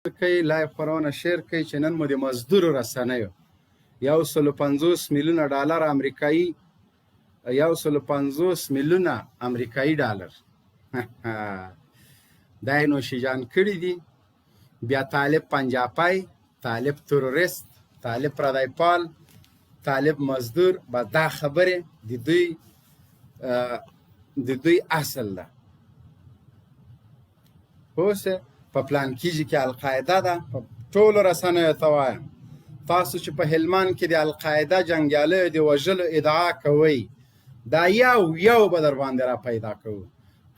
کړئ، لایو خپرونه شیر کړئ چې نن مو د مزدورو رسنیو 150 میلیونه ډالر امریکایي، 150 میلیونه امریکایي ډالر دا یې نوشیجان کړي دي. بیا طالب پنجاپی، طالب تروریست، طالب پردیپال، طالب مزدور. بس دا خبرې د دوی اصل ده. پوه په پلان کیږي کې القاعده ده. په ټولو رسنیو ته وایم، تاسو چې په هلمند کې د القاعده جنګیالیو د وژلو ادعا کوئ، دا یو یو به در باندې را پیدا کوو.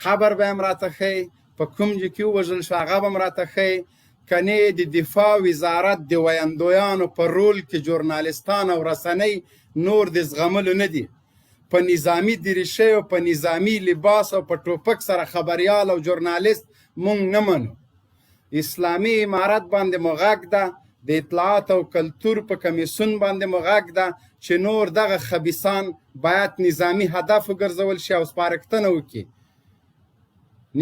قبر به هم راته ښیي، په کوم ځای کې ووژل شو هغه به هم راته ښیي. کنې د دفاع وزارت د ویندویانو په رول کې ژورنالستان او رسنۍ نور د زغملو نه دي. په نظامی دریشۍ او په نظامی لباس او په ټوپک سره خبریال او ژورنالیست مونږ نه منو. اسلامي امارت باندې مو غږ ده، د اطلاعات او کلتور په کمیسیون باندې مو غږ ده چې نور دغه خبیثان باید نظامی هدف وګرځول شي او سپارښتنه وکړي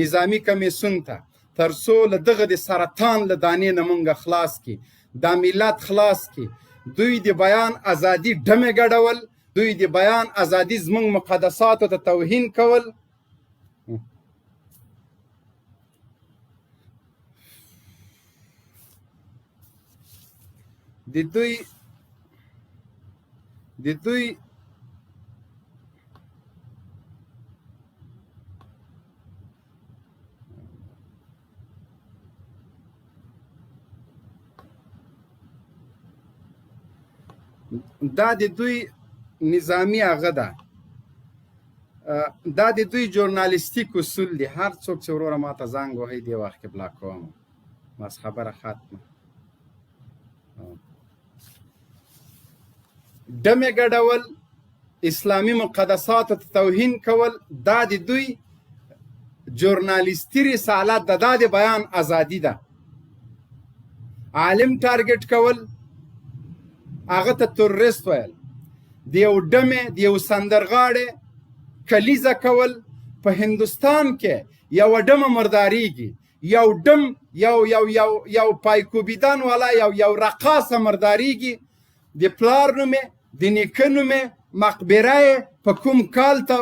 نظامی کمیسیون ته، تر څو له دغه د سرطان له دانې نه مونږ خلاص کی، دا ملت خلاص کی. دوی د بیان ازادي ډمې ګډول، دوی د بیان ازادي زمونږ مقدساتو ته توهین کول. د دوی دا د دوی نظامی هغه ده، دا د دوی ژورنالیستیک اصول دي. هر څوک چې وروره ماته زنګ وهي، دې وخت کې بلاک کوم، بس خبره ختمه. ډمې ګډول، اسلامي مقدساتو ته توهین کول، دا د دوی ژورنالیستي رسالت ده، دا د بیان ازادي ده. عالم ټارګټ کول، هغه ته تروریست ویل، د یو ډمې د یو سندرغاړې کلیزه کول. په هندوستان کې یو ډمه مرداریږي، یو ډم، یو یو یو یو پایکوبیدان والا، یو یو رقاصه مرداریږي، د پلار نوم، د نیکه نوم، مقبره، په کوم کال ته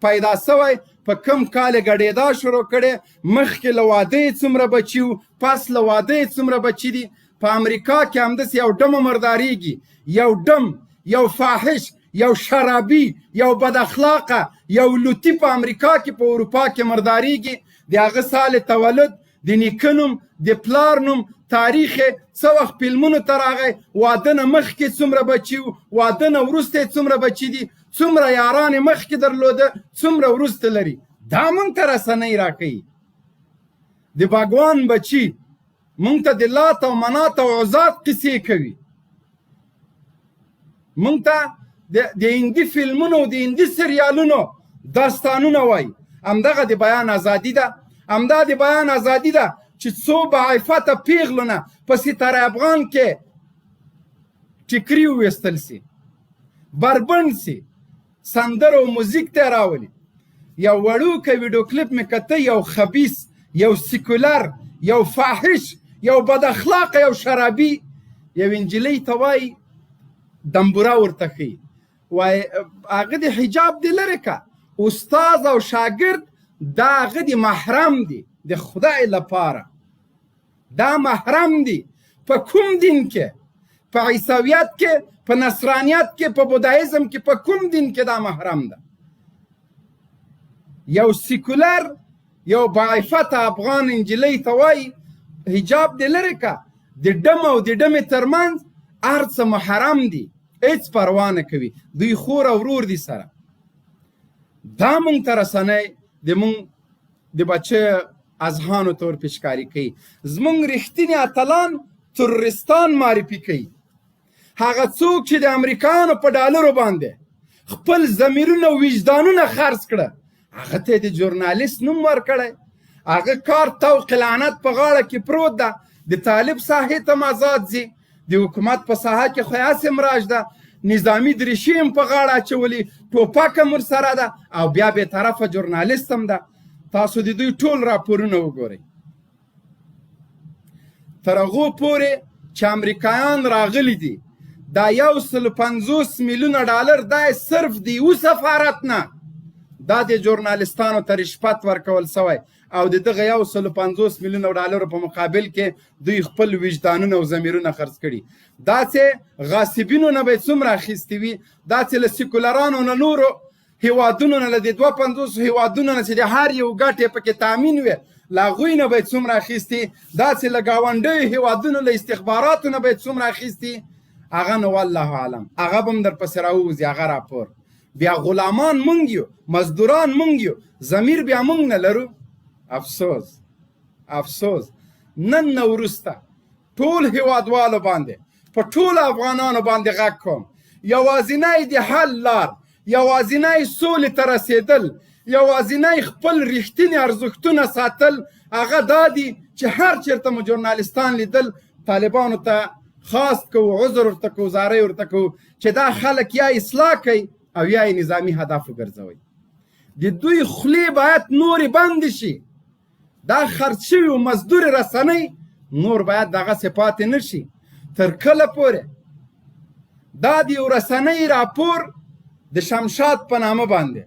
پیدا سوی، په کوم کال ګډېدا شروع کړي، مخکې له واده یې څومره بچي وو، پس له واده یې څومره بچي دي. په امریکا کې همداسې یو ډم مرداریږي، یو ډم، یو فاحش، یو شرابي، یو بد اخلاقه، یو لوتی په امریکا کې، په اروپا کې مرداریږي، د هغه سال تولد، د نیکه نوم، د پلار نوم، تاریخ، څه وخت فلمونو ته راغی، واده نه مخکې څومره بچي وو، واده نه وروسته یې څومره بچي دي، څومره یاران یې مخکې درلوده، څومره وروسته لري، دا مونږ ته رسنۍ راکوي. د باګوان بچي مونږ ته د لات او منات او عزات قصې کوي، مونږ ته د هندي فلمونو، د هندي سریالونو داستانونه وایي. همدغه د بیان ازادي ده؟ همدا د بیان ازادي ده چې څو باعفته پیغلونه په ستاره افغان کې ټیکري وویستل سي، بربنډ سي، سندر او موزیک ته راولي؟ یو وړوکی ویډیو کلیپ مې کته، یو خبیث، یو سیکولر، یو فاحش، یو بد اخلاق، یو شرابي یو انجلۍ ته وایي، دمبوره ورته ښیي، وایي هغه د حجاب دې لرې که، استاد او شاګرد دا هغه د محرم دی. د خدای لپاره، دا محرم دی په کوم دین کې؟ په عیسویت کې، په نصرانیت کې، په بودایزم کې، په کوم دین کې دا محرم ده؟ یو سیکولر، یو باعفته افغان انجلۍ ته وایي حجاب دې لرې که. د ډم او د ډمې ترمنځ هر څه محرم دي، هیڅ پروا نه کوي، دوی خور او ورور دي سره. دا مونږ ته رسنۍ د مونږ د بچه اذهانو تور پیچکاري کوي. زمونږ رښتیني اتلان تروریستان معرفي کوي. هغه څوک چې د امریکایانو په ډالرو باندې خپل ضمیرونه او وجدانونه خرڅ کړه، هغه ته د ژورنالیست نوم ورکړی. هغه کار طوق لعنت په غاړه کې پروت ده. د طالب ساحې ته مازاد ځي، د حکومت په ساحه کې خو هسې مراج ده، نظامی دریشي هم په غاړه اچولي، ټوپک هم ورسره ده او بیا بې طرفه ژورنالیست هم ده. تاسو د دوی ټول راپورونه وګورئ. تر هغو پورې چې امریکایان راغلي دي، دا 150 میلیونه ډالر دا صرف د یو سفارت نه دا د ژورنالستانو ته رشوت ورکول سوی، او د دغه 150 میلیونه ډالرو په مقابل کې دوی خپل وجدانونه او ضمیرونه خرڅ کړي. دا چې غاصبینو نه به څومره اخیستي وي، دا چې له سیکولرانو نه، نورو هیوادونو نه، له دې 52 هیوادونو نه چې د هر یو ګټې پکې تامین وي، له هغوی نه به یې څومره اخیستي، دا چې له ګاونډیو هیوادونو له استخباراتو نه به یې څومره اخیستي، هغه نو والله عالم. هغه به هم درپسې راووځي هغه راپور. بیا غلامان مونږ یو، مزدوران مونږ یو، ضمیر بیا مونږ نه لرو. افسوس، افسوس. نن نه وروسته ټول هیوادوالو باندې، په ټولو افغانانو باندې غږ کوم، یوازینی د حل لار، یوازینی سولې ته رسېدل، یوازینی خپل رښتیني ارزښتونه ساتل هغه دا دي چې هر چېرته مو ژورنالستان لیدل، طالبانو ته خواست کوو، عذر ورته کوو، زارۍ ورته کوو چې دا خلک یا اصلاح کوي او یا یې نظامي هدف وګرځوي. د دوی خولې باید نورې بندې شي. دا خرڅ شوي او مزدورې رسنۍ نور باید دغسې پاتې نه شي. تر کله پورې؟ دا د یو رسنۍ راپور د شمشاد په نامه باندې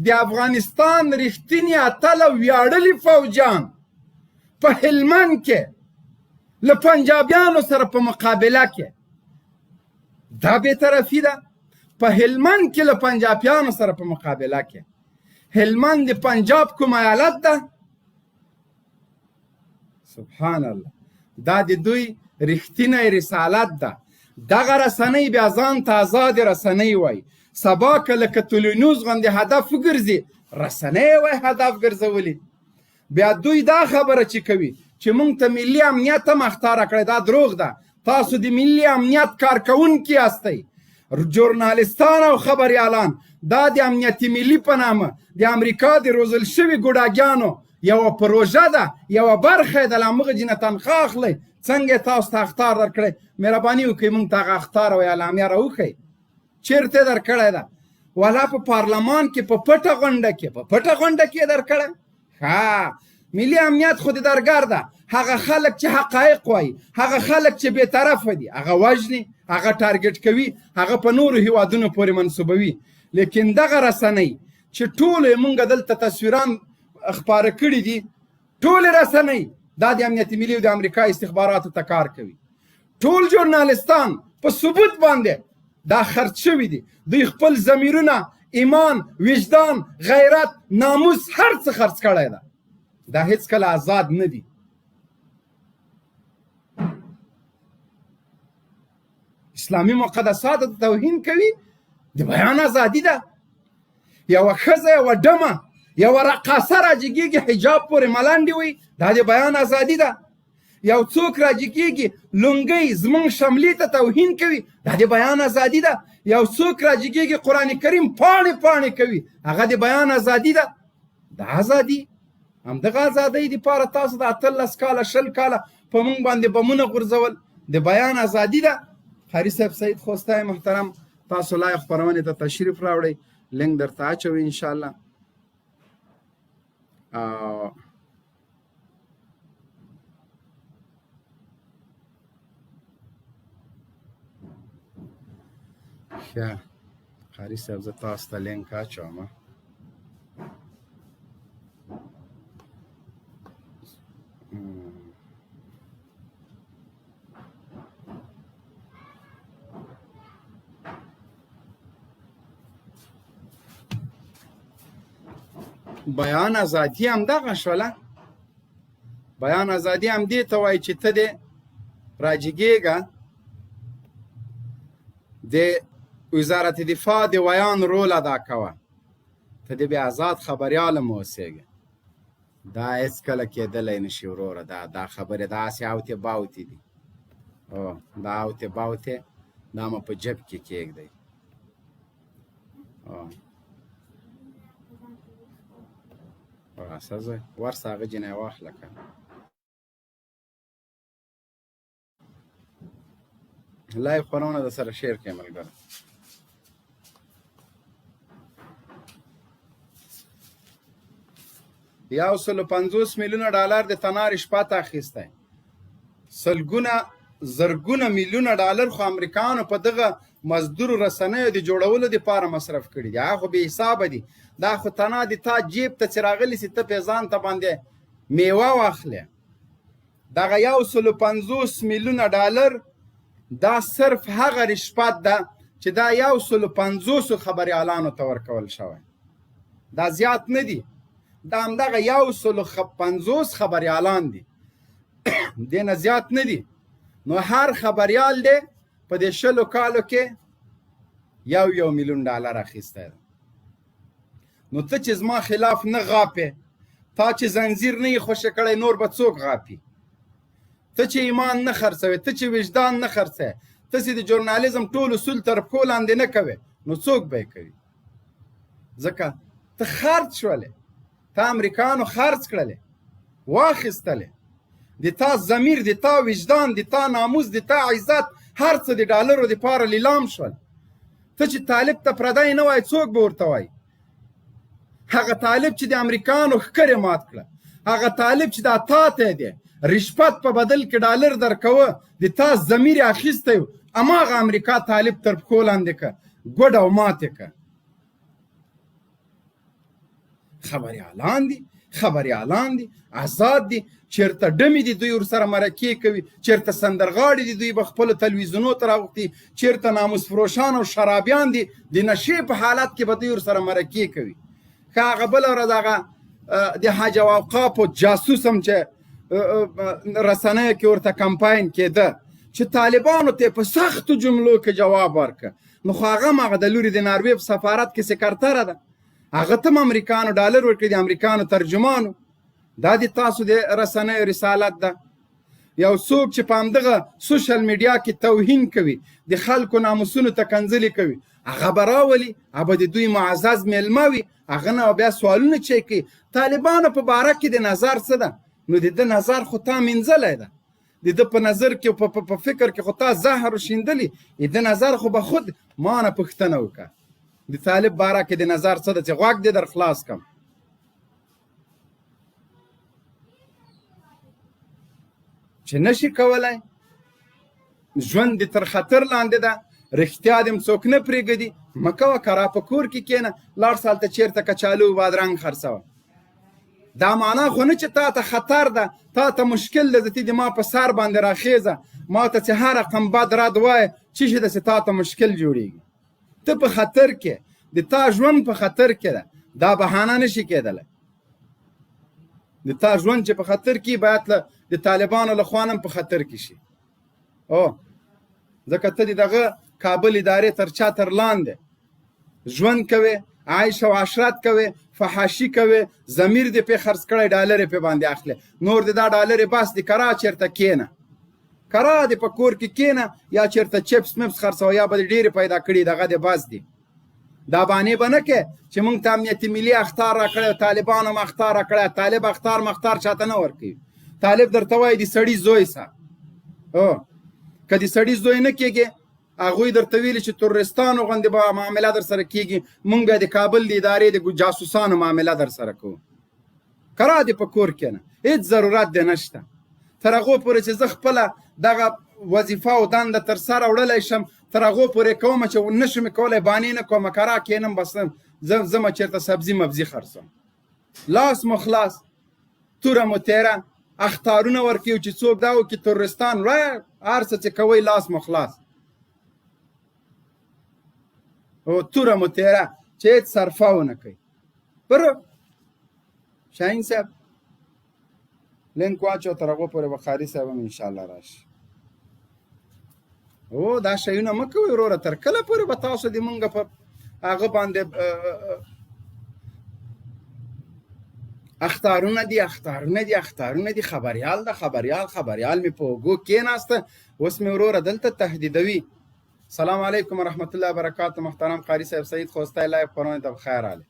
د افغانستان رښتیني اتل او ویاړلي فوجیان په هلمند کې له پنجابیانو سره په مقابله کې، دا بې طرفي ده؟ په هلمند کې له پنجابیانو سره په مقابله کې، هلمند د پنجاب کوم ایالت ده؟ سبحان الله. دا د دوی رښتینی رسالت ده. دغه رسنۍ بیا ځان ته ازادې رسنۍ وایي. سبا که لکه طلوع نیوز غوندې هدف وګرځي، رسنۍ وای هدف ګرځولي. بیا دوی دا خبره چې کوي چې مونږ ته ملي امنیت هم اخطار کړی، دا دروغ ده. تاسو د ملي امنیت کارکوونکي یاستئ، ژورنالستان او خبریالان. دا د امنیت ملي په نامه د امریکا د روزل شوي ګوډاګیانو یوه پروژه ده، یوه برخه ده. له همغه جینه تنخوا اخلئ. څنګه تاسو ته اخطار درکړی؟ مهرباني وکړئ، مونږ ته هغه اخطار او اعلامیه راوښئ چیرته درکړی ده. ولا په پارلمان کې په پټه غونډه کې، په پټه غونډه کې درکړی. ښه، ملي امنیت خو د درګرده هغه خلک چې حقایق وایي، هغه خلک چې بې طرفه دي، هغه وژني، هغه ټارګټ کوي، هغه په نورو هیوادونو پورې منسوبوي. لیکن دغه رسنۍ چې ټول مونږ دلته تصویران خپاره کړي دي، ټول رسنۍ دا د امنیت ملي او د امریکا استخباراتو ته کار کوي. ټول ژورنالستان په ثبوت باندې دا خرڅ شوي دي. دوی خپل ضمیرونه، ایمان، وجدان، غیرت، ناموس هر څه خرڅ کړی ده. دا هیڅ کله آزاد نه دي. اسلامي مقدسات ته توهین کوي. د بیان ازادي ده؟ یوه ښځه، یوه ډمه، یوه رقاصه راجګېږي، حجاب پورې ملنډې وي، دا د بیان ازادي ده؟ یو څوک راجګېږي، لونګۍ زمونږ شملې ته توهین کوي، دا د بیان ازادي ده؟ یو څوک راجګېږي، قرآن کریم پاڼې پاڼې کوي، هغه د بیان ازادي ده؟ دا ازادي، همدغه ازادۍ دپاره تاسو د 18 کاله، 20 کاله په مونږ باندې بمونه غورځول؟ د بیان ازادي ده؟ قاري صاحب سعید خوستای محترم، تاسو live خپرونې ته تشریف راوړئ، لینک درته اچوي انشاءالله. او ښه قاري صاحب، زه تاسو ته لینک اچوم. بیان ازادي هم دغه شوله. بیان ازادي هم دې ته وایي چې ته دې راجګېږه، د وزارت دفاع د ویان رول ادا کوه، ته دې بیا ازاد خبریال هم اوسېږه. دا هېڅ کله کېدلی نه شي وروره. دا خبرې داسې اوتې باوتې دي. او دا اوتې باوتې دا مو په جب کې کېږدئ. او راسه زوی، ورسه هغه جینۍ واخله که live خپرونه د سره share کړئ ملګرو. 150 میلیونه ډالر د تنار شپه اخیستی. سلګونه زرګونه میلیونه ډالر خو امریکانو په دغه مزدورو رسنیو د جوړولو دپاره مصرف کړي دي. هغه خو بې حسابه دي. دا خو تنها د تا جیب ته چې راغلي سي ته پې ځان ته باندې میوه واخلې. دغه 150 میلیونه ډالر دا صرف هغه رشوت ده چې دا 150 خبریالانو ته ورکول شوی، دا زیات نه دي. دا همدغه 150 خبریالان دي، دې نه زیات نه دي. نو هر خبریال دی په دې 20 کالو کې 1 میلیون ډالر اخیستی دی. نو ته چې زما خلاف نه غاپې، تا چې زنځیر نه یې خوشې کړی، نور به څوک غاپي؟ ته چې ایمان نه خرڅوې، ته چې وجدان نه خرڅوې، ته چې د ژورنالیزم ټول اصول تر پښو لاندې نه کوې، نو څوک به یې کوي؟ ځکه ته خرڅ شولې، تا امریکانو خرڅ کړلې، واخیستلې. د تا ضمیر، د تا وجدان، د تا ناموس، د تا عزت، هر څه د ډالرو دپاره لیلام شول. ته چې طالب ته پردی نه وای، څوک به ورته وای؟ هغه طالب چې د امریکانو ښکرې مات کړه، هغه طالب چې دا تا ته دی رشوت په بدل کې ډالر درکوه، د تا ضمیر یې اخیستی و، هماغه امریکا طالب تر پښو لاندې که، ګوډ او مات یې که. خبریالان دي، خبریالان دي، ازاد دي، چېرته ډمې دي دوی ورسره مرکې کوي، چېرته سندرغاړي دي دوی به خپلو تلویزیونو ته راغوښتي، چېرته ناموس فروشان او شرابیان دي د نشې په حالت کې به دوی ورسره مرکې کوي. ښه هغه بله ورځ هغه د حج او اوقافو جاسوس هم چې رسنیو کې ورته کمپاین کېده چې طالبانو ته په سختو جملو کې جواب ورکړ، نو خو هغه هم هغه د لوري د ناروې په سفارت کې سکرتره ده، هغه ته هم امریکانو ډالر ورکړي، د امریکانو ترجمانو. دا د تاسو د رسنیو رسالت ده. یو څوک چې په همدغه سوشل میډیا کې توهین کوي، د خلکو ناموسونو ته کنځلې کوي، هغه به راولي، هغه به د دوی معزز میلمه وي، هغه نه بیا سوالونه چې کوي طالبانو په باره کې د نظر څه ده، نو د ده نظر خو تا مینځلی ده، د ده په نظر کې په فکر کې خو تا زهر شیندلی، د ده نظر خو به خود ما نه پوښتنه وکړه د طالب باره کې د نظر څه ده چې غوږ دې در خلاص کم. چې نشي کولای ژوند دې تر خطر لاندې ده، رښتیا دې هم څوک نه پرېږدي، مه کوه، کرا په کور کې کښېنه، لاړ سه هلته چېرته کچالو بادرنګ خرڅوه. دا معنا خو نه چې تا ته خطر ده، تا ته مشکل ده، ته دې ما په سر باندې راخېزه، ما ته چې هر رقم بد رد وایې څه شي ده چې تا ته مشکل جوړېږي. ته په خطر کې، د تا ژوند په خطر کې ده، دا بهانه نشي کېدلی. د تا ژوند چې په خطر کې باید د طالبانو له خوا نه په خطر کې شي. او ځکه ته د دغه کابل ادارې تر چتر لاندې ژوند کوې، عیش او عشرت کوې، فحاشي کوې، ضمیر دې پې خرڅ کړی، ډالر یې پې باندې اخلې، نور دې دا ډالر یې بس دې کرا چېرته کښېنه، کرا دې په کور کې کښېنه، یا چېرته چپس مپس خرڅوه، یا به دې ډېرې پیدا کړي، دغه دې بس دي. دا بانې به نه کې چې مونږ ته امنیتي ملي اخطار راکړی، طالبانو هم اخطار راکړی، طالب اخطار مختار چاته نه ورکوي. طالب درته وایي د سړي زوی سه، که د سړي زوی نه کېږي، هغوی درته ویلي چې تروریستانو غوندې به معامله در سره کېږي، مونږ بیا د کابل د ادارې د جاسوسانو معامله در سره کوو. کرا دې په کور کښېنه، هېڅ ضرورت دې نشته. تر هغو پورې چې زه خپله دغه وظیفه او دنده تر سره وړلی شم، تر هغو پورې کوم چې نشم کولی، بانې نه کوم، کرا کښېنم، بس زه مه چېرته سبزي مبزي خرڅوم. لاس مو خلاص، توره مو تېره، اخطارونه ورکوي چې څوک دا وکړي تروریستان، هر څه چې کوئ لاس مو خلاص او توره مو تېره چې هېڅ صرفه ونه کوي. پر شاهین صاحب لینک واچو، تر هغو پورې به قاري صاحب هم انشاءالله راشي. او دا شیونه مه کوئ وروره، تر کله پورې به تاسو د مونږ په هغه باندې اخطارونه دي، اخطارونه دي، اخطارونه دي. خبریال ده، خبریال، خبریال مې په اوږو کېناسته، اوس مې وروره دلته تهدیدوي. سلام علیکم ورحمت الله وبرکاته. محترم قاري صاحب سعید خوستی لایف خپرونې ته بخیر راغلی.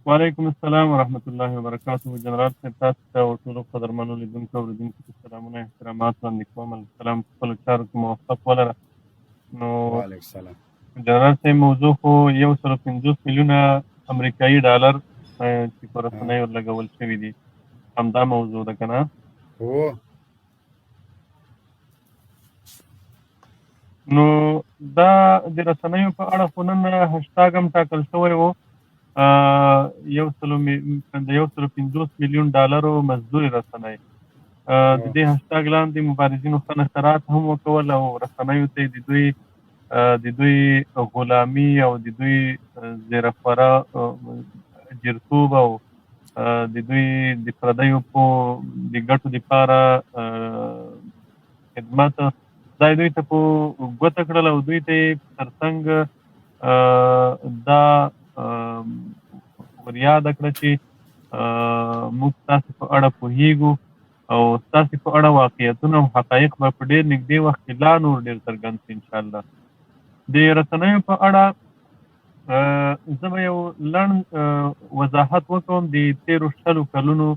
وعلیکم السلام ورحمت الله وبرکاته. جنرال صاحب تاسو ته او ټولو قدرمنو لیدونکو اورېدونکو ته سلامونه احترامات وړاندې کوم. الله تعالی په خپلو چارو کې موفق ولره. نو وعلیکم السلام. جنرال صاحب موضوع خو 150 میلیونه امریکایي ډالر چې په رسنیو لګول شوي دي، همدا موضوع ده که نه؟ هو. نو دا د رسنیو په اړه خو نن هشتاګ هم ټاکل شوی و، 150 میلیون ډالرو مزدوري رسنۍ. د دې هشتاګ لاندې مبارزینو ښه نشرات هم وکول او رسنیو ته د دوی غلامي او د دوی زیرخوره جرتوب او د دوی د پردیو په د ګټو دپاره خدمت دا دوی ته په ګوته کړل او دوی ته یې ترڅنګ دا وریاده کړه چې موږ ستاسې په اړه پوهیږو او ستاسې په اړه واقعیتونه او حقایق به په ډېر نږدې وخت کې لا نور ډېر څرګند شي انشاءالله. د رسنیو په اړه زه به یو لنډ وضاحت وکړم. د تېرو 20 کلونو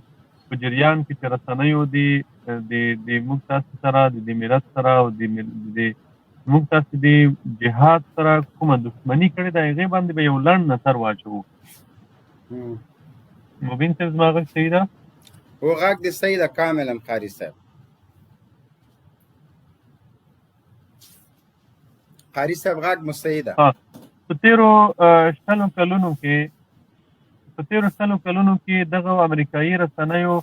په جریان کې چې رسنیو د موږ تاسې سره، د دې ملت سره او د موږ تاسې د جهاد سره کومه دښمني کړې ده، هغې باندې به یو لنډ نظر واچوو. مبین صاحب زما غږ صحیح ده؟ هو، غږ دې صحیح ده کاملا قاري صاحب. قاري صاحب غږ مو صحیح ده. په تېرو 20 کلونو کې، په تېرو 20 کلونو کې دغه امریکایي رسنیو،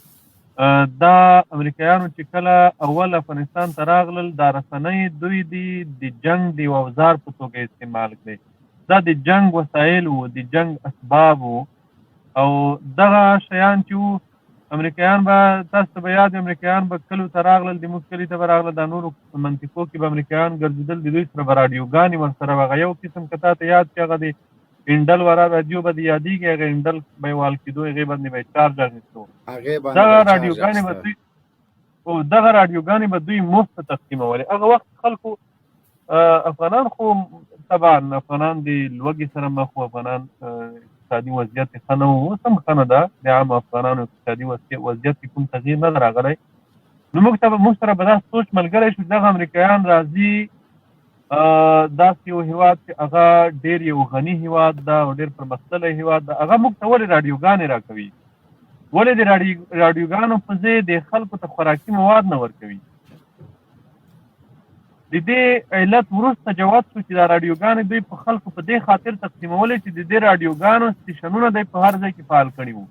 دا امریکایانو چې کله اول افغانستان ته راغلل، دا رسنۍ دوی دي د جنګ د یو اوزار په توګه استعمال کړې. دا د جنګ وسایل وو، د جنګ اسباب وو او دغه شیان چې وو، امریکایان به، تاسو ته به یاد، امریکایان به کلو ته راغلل، د موږ کلي ته به راغلل، دا نورو منطقو کې به امریکایان ګرځېدل، د دوی سره به راډیوګانې ورسره وه. هغه یو قسم که تا ته یاد شي، هغه د انډل ورا راډیو به دې یادېږي، هغه انډل به یې وال کېدو، هغې باندې به یې چارج اخیستو. دغه راډیوګانې به دوی، دغه راډیوګانې به دوی مفته تقسیمولې. هغه وخت خلکو، افغانان خو طبعا افغانان د لوږې سره مخ وو، افغانان اقتصادي وضعیت یې ښه نه و، اوس هم ښه نه ده، د عامو افغانانو اقتصادي وضعیت کې کوم تغییر نه ده راغلی. نو موږ سره به دا سوچ ملګری شو چې دغه امریکایان راځي، داسې یو هیواد چې هغه ډېر یو غني هیواد ده او ډېر پرمختللی هیواد ده، هغه موږ ته ولې راډیوګانې راکوي؟ ولې د راډیوګانو په ځای د خلکو ته خوراکي مواد نه ورکوي؟ د دې علت وروسته جواب شو چې دا راډیوګانې دوی په خلکو په دې خاطر تقسیمولې چې د دې راډیوګانو سټیشنونه دوی په هر ځای کې فعال کړي وو.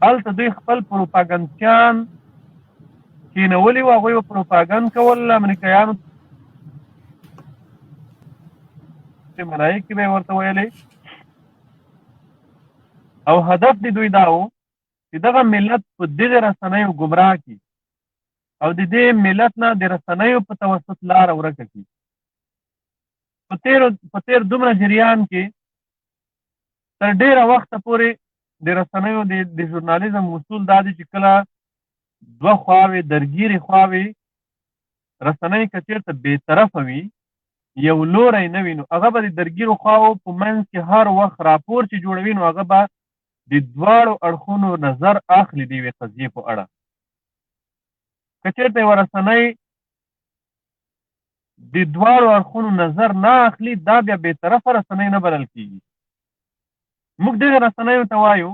هلته دوی خپل پروپاګندچیان کینولي وو، هغوی به پروپاګند کول، امریکایانو چې ملایکې به یې ورته ویلې. او هدف د دوی دا و چې دغه ملت په دغه رسنیو ګمراه کړي او د دې ملت نه د رسنیو په توسط لاره ورکه کړي. په تېر دومره جریان کې تر ډېره وخته پورې د رسنیو د ژورنالیزم اصول دا دي چې کله دوه خواوې، درګیرې خواوې، رسنۍ که چېرته بېطرفه وي، یو لوری نه وي، نو هغه به د درګیرو خواوو په منځ کې هر وخت راپور چې جوړوي، نو هغه به د دواړو اړخونو نظر اخلي د یوې قضیې په اړه. که چېرته یوه رسنۍ د دواړو اړخونو نظر نه اخلي، دا بیا بېطرفه رسنۍ نه بلل کېږي. موږ دغه رسنیو ته وایو،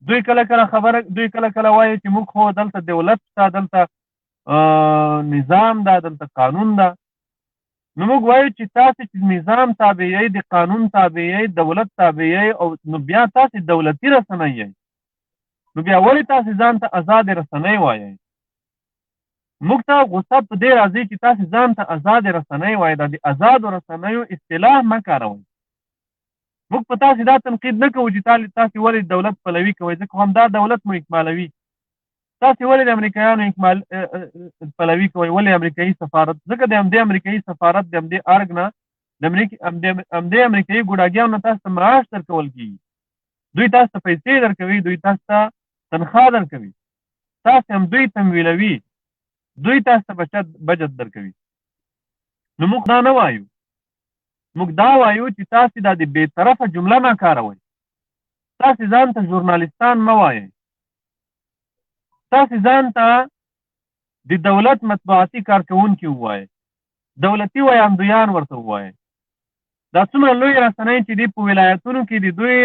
دوی کله کله خبره، دوی کله کله وایي چې موږ خو دلته دولت شته، دلته نظام ده، دلته قانون ده. نو موږ وایو چې تاسې چې نظام تابع یئ، د قانون تابع یئ، دولت تابع یئ، او نو بیا تاسې دولتي رسنۍ یئ، نو بیا ولې تاسې ځان ته ازادې رسنۍ وایئ؟ موږ ته غوسه په دې راځي چې تاسې ځان ته ازادې رسنۍ وایئ، دا د ازادو رسنیو اصطلاح مه کاروئ. موږ په تاسې دا تنقید نه کوو چې تاسې ولې دولت پلوي کوئ، ځکه همدا دولت مو اکمالوي. تاسې ولې د امریکایانو اکمال پلوي کوئ، ولې امریکایي سفارت؟ ځکه د همدې امریکایي سفارت، د همدې ارګ نه، د همدې امریکایي ګوډاګیانو نه تاسو ته معاش درکول کېږي. دوی تاسو ته پیسې درکوي، دوی تاسو ته تنخوا درکوي، تاسې هم دوی تمویلوي، دوی تاسو ته بچت درکوي. نو موږ دا نه وایو، موږ دا وایو چې تاسې دا د بېطرفه جمله مه کاروئ، تاسې ځان ته ژورنالیستان مه وایئ، تاسې ځان ته د دولت مطبوعاتي کارکوونکي ووایئ، دولتي ویاندویان ورته ووایئ. دا څومره لوی رسنۍ چې دي په ولایتونو کې د دوی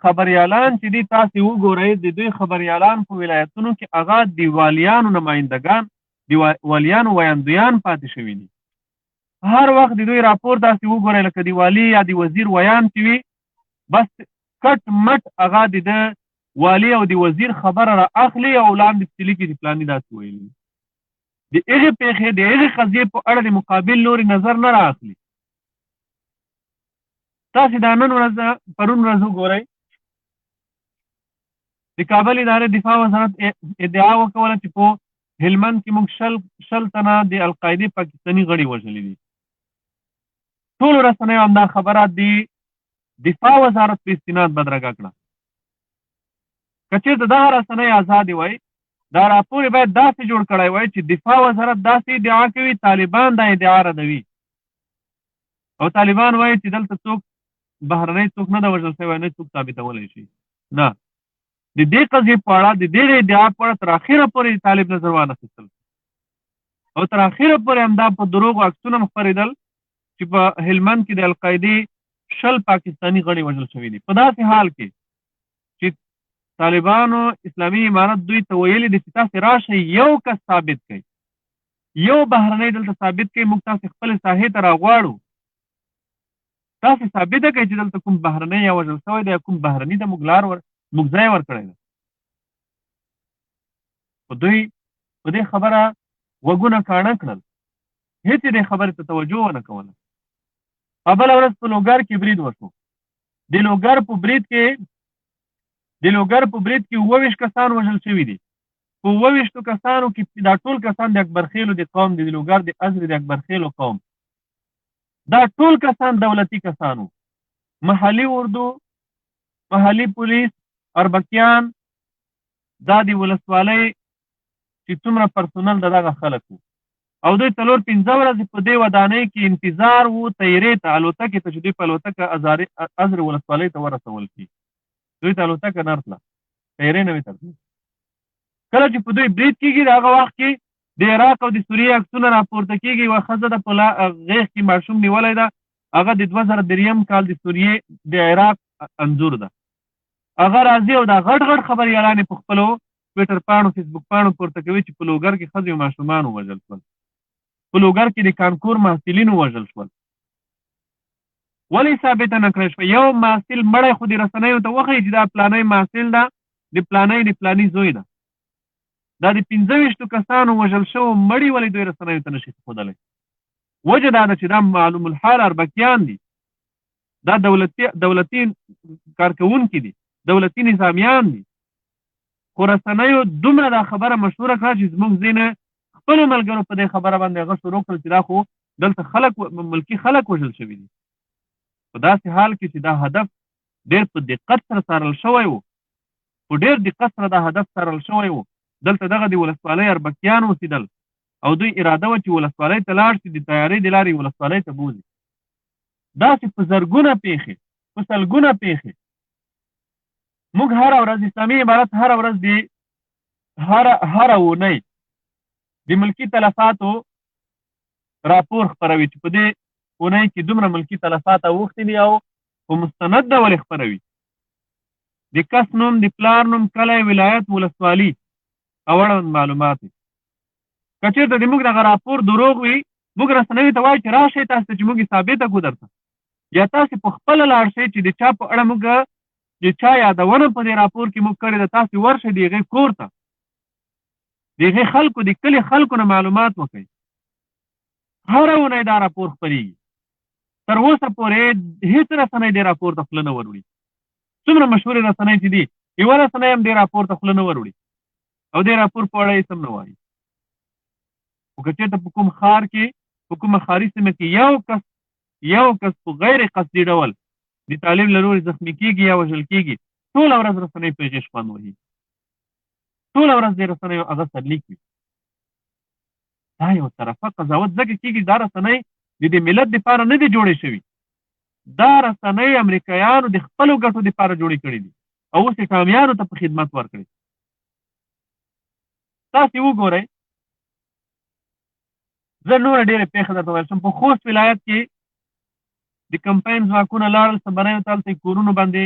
خبریالان چې دي، تاسې وګورئ د دوی خبریالان په ولایتونو کې هغه د والیانو نمایندګان، د والیانو ویاندویان پاتې شوي دي. هر وخت د دوی راپور تاسې وګورئ، لکه د والي یا د وزیر ویاند چې وي، بس کټ مټ هغه د ده والي او د وزیر خبره را اخلي او لاندې پسې لیکي چې فلاني داسې ویلي. د هغې پېښې، د هغې قضیې په اړه د مقابل لوري نظر نه را اخلي. تاسې دا نن ورځ، پرون ورځ وګورئ، د کابل ادارې دفاع وزارت ادعا وکوله چې په هلمند کې موږ 20 تنه د القاعدې پاکستاني غړي وژلي دي. ټولو رسنیو همدا خبره د دفاع وزارت په استناد بدرګه کړه. که چېرته دغه رسنۍ ازادې وای، دا راپور یې باید داسې جوړ کړی وای چې دفاع وزارت داسې ادعا کوي، طالبان دا ادعا ردوي او طالبان وایي چې دلته څوک بهرنی څوک نه ده وژل شوی، نه څوک ثابتولی شي. نه، د دې قضیې په اړه، د دې ادعا په اړه تر اخره پورې طالب نظر وانه خیستل او تر اخره پورې همدا په دروغو عکسونه هم خپرېدل چې په هلمند کې د القاعدې 20 پاکستاني غړي وژل شوي دي. په داسې حال کې چې طالبانو اسلامي امارت دوی ته ویلي دي چې تاسې راشئ یو کس ثابت کړئ، یو بهرنی دلته ثابت کړئ، موږ تاسې خپلې ساحې ته راغواړو، تاسې ثابته کړئ چې دلته کوم بهرنی یا وژل شوی دی یا کوم بهرني ته موږ لار ور موږ ځای ورکړی دی. خو دوی په دې خبره غوږونه کاڼه کړل، هېڅ یې دې خبرې ته توجه ونه کوله. په بله ورځ په لوګر کې برید وشو. د لوګر په برید کې 27 کسان وژل شوي دي. په 27 کسانو کې دا ټول کسان د اکبرخېلو د قوم دي، د لوګر د ازرې د اکبرخېلو قوم. دا ټول کسان دولتي کسان وو، محلي اردو، محلي پولیس، اربکیان، دا د ولسوالۍ چې څومره پرسونل د دغه خلک وو. او دوی 4-5 ورځې په دې ودانۍ کې انتظار وو طیرې ته، الوتکې ته، چې دوی په الوتکه ازرې ولسوالۍ ته ورسول شي. دوی ته الوتکه نه راتله، طیرې نه وې ترتلې. کله چې په دوی برید کېږي، د هغه وخت کې د عراق او د سوریې عکسونه راپورته کېږي. یوه ښځه ده په غېږ کې ماشوم نیولی ده، هغه د 2003 کال د سوریې د عراق انځور ده. هغه راځي او دا غټ غټ خبریالان یې په خپلو ټویټر پاڼو، فیسبوک پاڼو پورته کوي چې په لوګر کې ښځې او ماشومان ووژل شول، په لوګر کې د کانکور محصلین ووژل شول. ولې ثابته نه کړی شوه؟ یو محصل مړی خو د رسنیو ته وښیي چې دا پلانی محصل ده، د پلانی د پلاني زوی ده. دا د 25 کسانو وژل شوو مړي ولې دوی رسنیو ته نشي ښودلی؟ وجه دا ده چې دا معلوم الحال اربکیان دي، دا دولتي کارکوونکي دي، دولتي نظامیان دي. خو رسنیو دومره دا خبره مشهوره کړه چې زموږ ځینې خپلو ملګرو په دې خبره باندې هغه شروع کړل چې دا خو دلته خلک ملکي خلک وژل شوي دي. په داسې حال کې چې دا هدف ډېر په دقت سره څارل شوی و، په ډېر دقت سره دا هدف څارل شوی و. دلته دغه د ولسوالۍ اربکیان اوسېدل او دوی اراده وه چې ولسوالۍ ته لاړ شي، د طیارې د لارې ولسوالۍ ته بوځي. داسې په زرګونه پېښې، په سلګونه پېښې موږ هره ورځ، اسلامي امارت هره ورځ د هره اونۍ د ملکي تلفاتو راپور خپروي چې په دې اونۍ کې دومره ملکي تلفات اوښتي دي او په مستند ډول یې خپروي. د کس نوم، د پلار نوم، کلی، ولایت، ولسوالي او اړوند معلومات. که چېرته د موږ دغه راپور دروغ وي، موږ رسنیو ته وایو چې راشئ تاسو ته چې موږ یې ثابته کړو درته، یا تاسې په خپله لاړ شئ چې د چا په اړه موږ د چا یادونه په دې راپور کې موږ کړې ده، تاسې ورشئ د هغې کور ته، د هغې خلکو، د کلي خلکو نه معلومات وکړئ. هره اونۍ دا راپور خپرېږي. تر اوسه پورې هېڅ رسنۍ دې راپور ته خوله نه وروړي. څومره مشهورې رسنۍ چې دي، یوه رسنۍ هم دې راپور ته خوله نه وروړي او دې راپور په اړه هېڅ هم نه وایي. خو که چېرته په کوم ښار کې، په کومه ښاري سیمه کې یو کس په غیر قصدي ډول د طالب له لوري زخمي کېږي یا وژل کېږي، ټوله ورځ رسنۍ په هغې شخوند وهي، ټوله ورځ د رسنیو هغه سرلیک وي. دا یو طرفه قضاوت ځکه کېږي دا رسنۍ د دې ملت دپاره نه دي جوړې شوي، دا رسنۍ امریکایانو د خپلو ګټو دپاره جوړې کړې دي او اوس یې ټامیانو ته په خدمت ورکړي. تاسې وګورئ، زه نوره ډېرې پېښې درته ویل شم. په خوست ولایت کې د کمپاین ځواکونه لاړل سبنیو ته، هلته یې کورونو باندې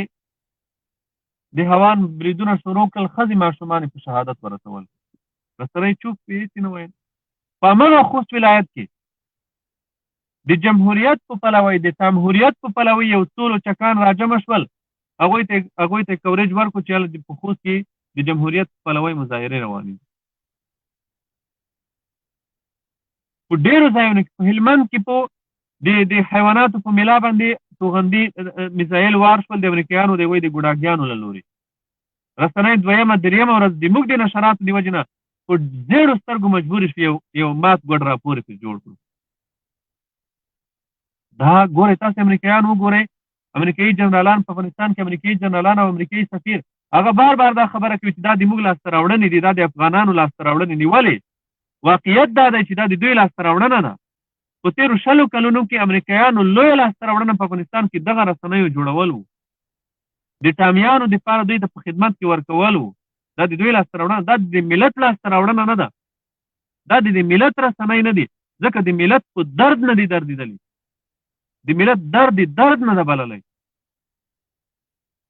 د هوان بریدونه شروع کړل، ښځې ماشومان یې په شهادت ورسول. رسنۍ چوپ وې، هېڅ یې نه ویل. په همغه خوست ولایت کې د جمهوریت په پلوۍ، د تمهوریت په پلوۍ یو څو لوچکان راجمع شول، هغوی ته کوریج ورکړو چې هلته په خوست کې د جمهوریت په پلوۍ مظاهرې روانې دي. په ډېرو ځایونو کې، په هلمند کې په د حیواناتو په میلا باندې توغندي میزایل وار شول د امریکایانو د وی د ګوډاګیانو له لوري. رسنۍ دویمه درېیمه ورځ د موږ د نشراتو د وجې نه په زیړو سترګو مجبور شو یو مات ګوډ راپور یې پرې جوړ کړو. دا ګورئ تاسو امریکایان وګورئ، امریکایي جنرالان په افغانستان کې، امریکایي جنرالان او امریکایي سفیر هغه بار بار دا خبره کوي چې دا د موږ لاسته راوړنې دي، دا د افغانانو لاسته راوړنې دي. ولې؟ واقعیت دا دی چې دا د دوی لاسته راوړنه ده. په تېرو 20 کلونو کې امریکایانو لویه لاسته راوړنه په افغانستان کې دغه رسنیو جوړول وو، د ټامیانو دپاره دوی ته په خدمت کې ورکول وو. دا د دوی لاسته راوړنه، دا د ملت لاسته راوړنه نه ده، دا د ملت رسنۍ نه دي، ځکه د ملت په درد نه دي دردېدلي، د ملت درد درد نه ده بللی.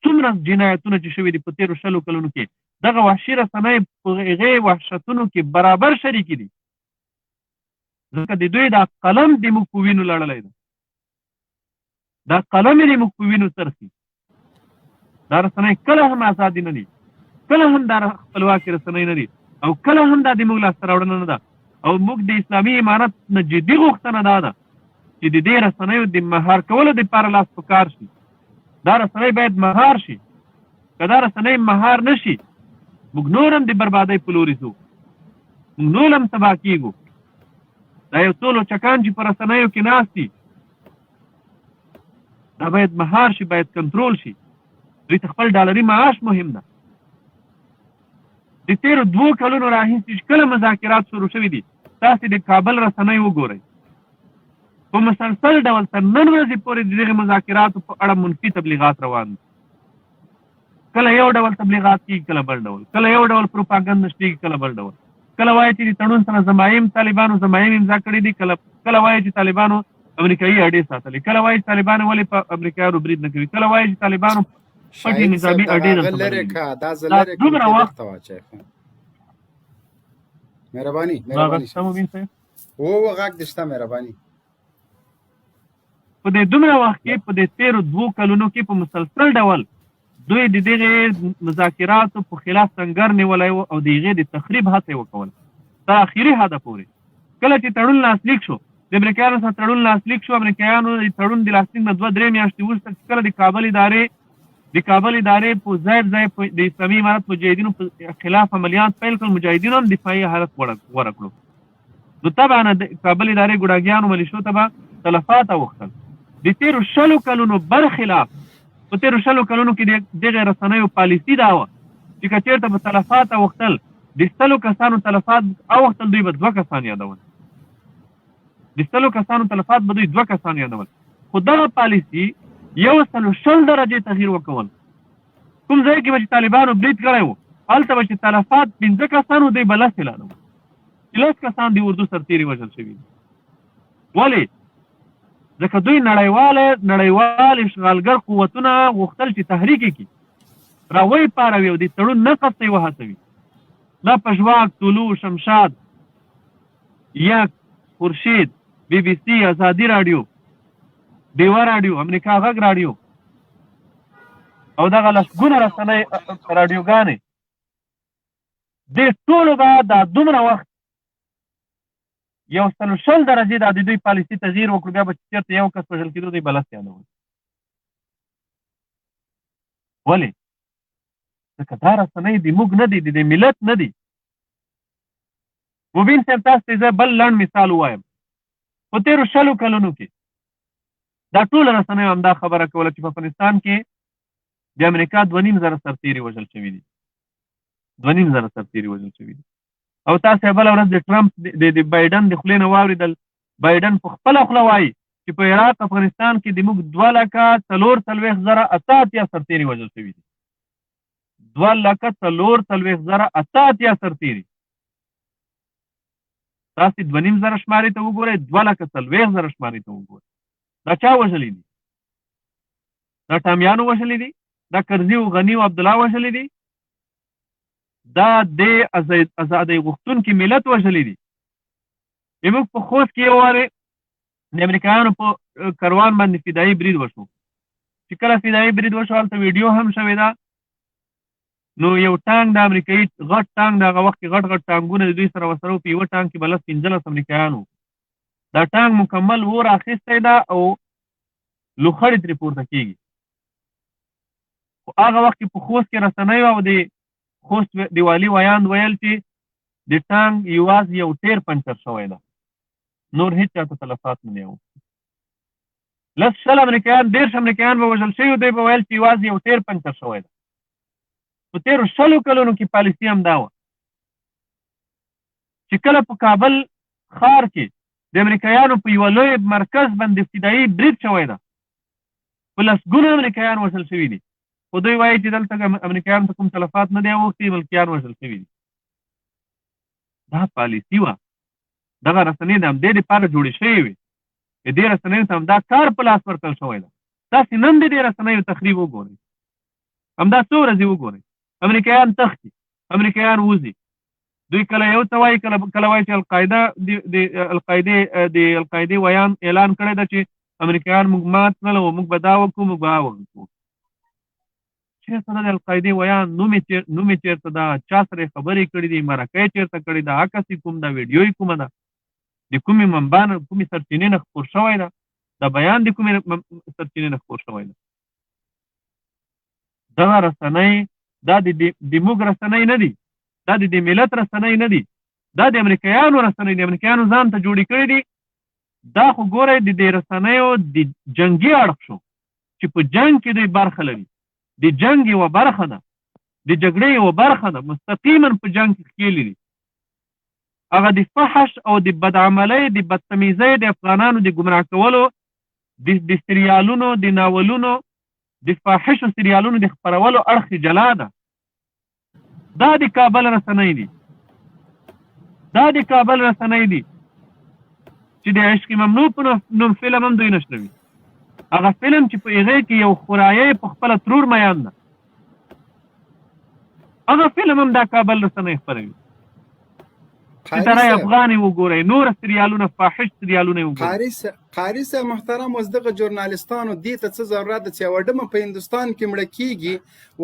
څومره جنایتونه چې شوي دي په تېرو 20 کلونو کې، دغه وحشي رسنۍ په هغې وحشتونو کې برابر شریکې دي، ځکه د دوی دا قلم د موږ په وینو لړلی دی، دا قلم یې د موږ په وینو څرخي. دا رسنۍ کله هم ازادې نه دي، کله هم دا خپلواکې رسنۍ نه دي، او کله هم دا د موږ لاسته راوړنه نه ده. او موږ د اسلامي امارت نه جدي غوښتنه دا ده چې د دې رسنیو د مهار کولو دپاره لاس په کار شي. دا رسنۍ باید مهار شي، که دا رسنۍ مهار نه شي موږ نور هم د بربادۍ په لوري ځو، موږ نور هم تباه کېږو. دا یو څو لوچکان چې په رسنیو کې ناست دي، دا باید مهار شي، باید کنټرول شي. دوی ته خپل ډالري معاش مهم ده. د تېرو 2 کلونو راهیسې چې کله مذاکرات شروع شوي دي، تاسې د کابل رسنۍ وګورئ، په مسلسل ډول تر نن ورځې پورې د دغې مذاکراتو په اړه منفي تبلیغات روان دي. کله یو ډول تبلیغات کېږي، کله بل ډول، کله یو ډول پروپاګند نشرېږي، کله بل ډول. کله وایي چې د تړون سره ضمایم طالبانو ضمایم امضا کړي دي، کله وایي چې طالبانو امریکایي اډې ساتلې، کله وایي چې طالبانو ولې په امریکایانو برید نه کوي، کله وایي چې طالبانو پټې نظامي اډې دلته بللې دي. دا دومره وخت مهرباني مهرباني و غږ دې شته، مهرباني. په دې دومره وخت کې، په دې تېرو 2 کلونو کې په مسلسل ډول دوی د دغې مذاکراتو په خلاف سنګر نیولی و او د هغې د تخریب هڅه یې وکوله تر اخري حده پورې. کله چې تړون لاسلیک شو، د امریکایانو سره تړون لاسلیک شو، امریکایانو د تړون د لاسلیک نه 2-3 میاشتې وروسته چې کله د کابل ادارې په ځای ځای د اسلامي امارت مجاهدینو په خلاف عملیات پیل کړل، مجاهدینو هم دفاعي حالت غوره کړو. نو طبعا د کابل ادارې ګوډاګیانو ملیشو ته به تلفات اوښتل. د تېرو 20 کلونو برخلاف، په تېرو 20 کلونو کې دغې رسنیو پالیسي دا وه چې که چېرته به تلفات اوښتل، د 100 کسانو تلفات اوښتل، دوی به 2 کسان یادول، د 100 کسانو تلفات به دوی 2 کسان یادول. خو دغه پالیسي 120 درجې تغییر وکول. کوم ځای کې به چې طالبانو برید کړی و، هلته به چې تلفات 5 کسانو، دوی به 10 اعلانول چې 10 کسان د اردو سرتېري وژل شوي دي. ولې؟ ځکه دوی نړیوال اشغالګر قوتونه غوښتل چې تحریک یې کړي، راویې پاروي او د تړون نقض ته یې وهڅوي. دا پژواک، طلوع، شمشاد، یک، خورشید، بي بي سي، ازادي راډیو، ډیوه راډیو، امریکا غږ راډیو او دغه لسګونه رسنۍ راډیوګانې، دې ټولو به دا دومره وخت 120 درجې دا د دوی پالیسي تغییر وکړو. بیا به چې چېرته یو کس وژل کېدو، دوی به 10 یادول. ولې؟ ځکه دا رسنۍ د موږ نه دي، د دې ملت نه دي. مبین صاحب، تاسو ته زه بل لنډ مثال ووایم. په تېرو 20 کلونو کې دا ټوله رسنیو همدا خبره کوله چې په افغانستان کې د امریکا 2,500 سرتېري وژل شوي دي، 2,500 سرتېري وژل شوي دي. او تاسو بله ورځ د ټرمپ د بایډن د خولې نه واورېدل، بایډن په خپله خوله وایي چې په عراق افغانستان کې د موږ 2,44,088 سرتېري وژل شوي دي، 2,44,088 سرتېري. تاسې 2,500 شمارې ته وګورئ، 2,40,000 شمارې ته وګورئ. دا چا وژلي دي؟ دا ټامیانو وژلي دي، دا کرزي او غني او عبدالله وژلي دي؟ دا د ازادۍ غوښتونکي ملت وژلي دي. موږ په خوست کې یو وارې د امریکایانو په کاروان باندې فدایي برید وشو. چې کله فدایي برید وشو، هلته ویډیو هم شوې ده. نو یو ټانک د امریکایي غټ ټانک، د هغه وخت کې غټ غټ ټانګونه د دوی سره ورسره، په یوه ټانک کې به 10 15 امریکایان وو. دا ټانک مکمل اور اخیستی ده او لوخړې ترې پورته کېږي. خو هغه وخت کې په خوست کې رسنیو او د خوست د والي ویاند ویل چې د ټانک یوازې یو ټیر پنچر شوی ده، نور هیڅ چاته تلفات نه دی اوښتي. 10 20 امریکایان، 30 امریکایان به وژل شوي، دوی به ویل چې یوازې یو ټیر پنچر شوی ده. په تېرو 20 کلونو کې پالیسي هم دا وه چې کله په کابل ښار کې د امریکایانو په یوه لوی مرکز باندې فدایي برید شوی ده، په لسګونو امریکایان وژل شوي دي، خو دوی وایي چې دلته امریکایانو ته کوم تلفات نه دی اوښتي، ملکیان وژل شوي دي. دا پالیسي وه. دغه رسنۍ د همدې لپاره جوړې شوې وې. د دې رسنیو ته همدا کار په لاس ورکړل شوی ده. تاسې نن د دې رسنیو تخریب وګورئ، همدا څو ورځې وګورئ، امریکایان تښتي، امریکایان وځي. دوی کله یو څه وایي، کله کله وایي چې القاعده د القاعده د القاعده ویاند اعلان کړی ده چې امریکایان موږ مات کړل او موږ به دا وکړو، موږ به وکړو. چېرته ده د القاعدې ویاند؟ نوم یې چېرته ده؟ چا سره یې خبرې کړې دي؟ مرکه یې چېرته کړې ده؟ عکس یې کوم ده؟ ویډیو یې کومه ده؟ د کومې منبع نه، کومې سرچینې نه خپور شوی ده؟ دا بیان د کومې سرچینې نه خپور شوی ده؟ دغه رسنۍ دا د موږ رسنۍ نه دي، دا د ملت رسنۍ نه دي، دا د امریکایانو رسنۍ دي، امریکایانو ځان ته جوړې کړې دي. دا خو ګورئ د دې رسنیو د جنګي اړخ شو چې په جنګ کې دوی برخه لري، د جنګ یوه برخه ده، د جګړې یوه برخه ده، مستقیما په جنګ کې ښکېلې دي. هغه د فحش او د بدعملۍ، د بدتمیزۍ، د افغانانو د ګمراه کولو، د سریالونو، د ناولونو، د فاحشو سریالونو د خپرولو اړخ جلا ده. دا د کابل رسنۍ دي، دا د کابل رسنۍ دي چې د عشق ممنوع په نوم فلم هم دوی نشروي. هغه فلم چې په هغې کې یو خورایې په خپله ترور میان ده، هغه فلم هم دا کابل رسنۍ خپروي. چې ترای افغان وګورئ، نور سریالونه، فاحش سریالونه وګورئ. قاري صاحب محترم، اوس دغه ژورنالیستانو دې ته څه ضرورت ده چې یوه ډمه په هندوستان کې مړه کېږي،